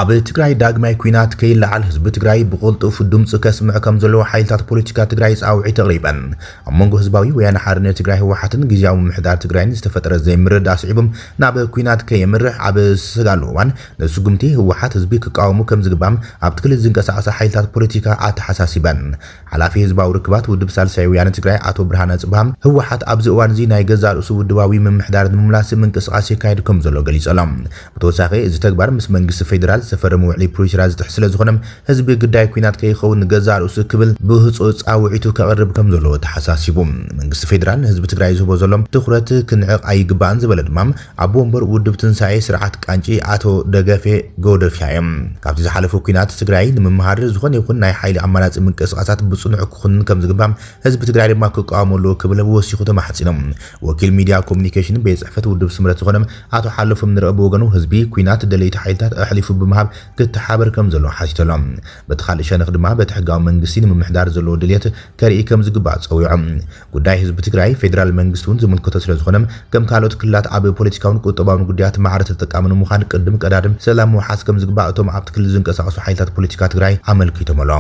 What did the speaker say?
ኣብ ትግራይ ዳግማይ ኲናት ከይለዓል ህዝቢ ትግራይ ብቕልጡፍ ድምፁ ከስምዕ ከም ዘለዎ ሓይልታት ፖለቲካ ትግራይ ፃውዒት ኣቕሪበን። ኣብ መንጎ ህዝባዊ ወያነ ሓርነት ትግራይ ህወሓትን ግዝያዊ ምምሕዳር ትግራይን ዝተፈጠረ ዘይምርድዳእ ስዒቦም ናብ ኲናት ከየምርሕ ኣብ ዝሰጋሉ እዋን፣ ንስጉምቲ ህወሓት ህዝቢ ክቃወሙ ከም ዝግባም ኣብቲ ክልል ዝንቀሳቐሳ ሓይልታት ፖለቲካ ኣተሓሳሲበን። ሓላፊ ህዝባዊ ርክባት ውድብ ሳልሳይ ወያነ ትግራይ ኣቶ ብርሃነ ጽብሃም፣ ህወሓት ኣብዚ እዋን እዚ ናይ ገዛእ ርእሱ ውድባዊ ምምሕዳር ንምምላስ ምንቅስቓስ የካይድ ከም ዘሎ ገሊጹ ኣሎ። ብተወሳኺ፣ እዚ ተግባር ምስ መንግስቲ ፌደራል ዝተፈረመ ውዕሊ ፕሪቶርያ ዝጥሕስ ስለ ዝኾነ፣ ህዝቢ ግዳይ ኲናት ከይኸውን ንገዛእ ርእሱ ክብል ብህጹጽ ጻውዒቱ ከቕርብ ከም ዘለዎ ተሓሳሲቡ። መንግስቲ ፌደራል ንህዝቢ ትግራይ ዝህቦ ዘሎ ትኹረት ክንዕቕ ኣይግባእን ዝበለ ድማ ኣቦ ወንበር ውድብ ትንሳኤ ስርዓት ቃንጪ ኣቶ ደገፌ ጎደፍያ እዮም። ካብቲ ዝሓለፈ ኲናት ትግራይ ንምምሃር ዝኾነ ይኹን ናይ ሓይሊ ኣማራጺ ምንቅስቓሳት ብጽኑዕ ክኹንን ከም ዝግባም ህዝቢ ትግራይ ድማ ክቃወሞ ኣለዎ ክብል ወሲኹ ተማሕጺኖም። ወኪል ሚድያ ኮሚኒኬሽን ቤት ጽሕፈት ውድብ ስምረት ዝኾነ ኣቶ ሓለፎም ንረኢ ብወገኑ፣ ህዝቢ ኲናት ደለይቲ ሓይልታት ኣሕሊፉ ብምሃብ ክተሓበር ከም ዘለዎ ሓቲቱ ኣሎ። በቲ ካልእ ሸነኽ ድማ በቲ ሕጋዊ መንግስቲ ንምምሕዳር ዘለዎ ድልየት ከርኢ ከም ዝግባእ ጸዊዖም። ጉዳይ ህዝቢ ትግራይ ፌደራል መንግስቲ እውን ዝምልከቶ ስለ ዝኾነ፣ ከም ካልኦት ክልላት ኣብ ፖለቲካውን ቁጠባውን ጉዳያት ማዕረ ተጠቃሚ ንምዃን ቅድም ቀዳድም ሰላም ምውሓስ ከም ዝግባእ እቶም ኣብቲ ክልል ዝንቀሳቐሱ ሓይልታት ፖለቲካ ትግራይ ኣመልኪቶም ኣሎ።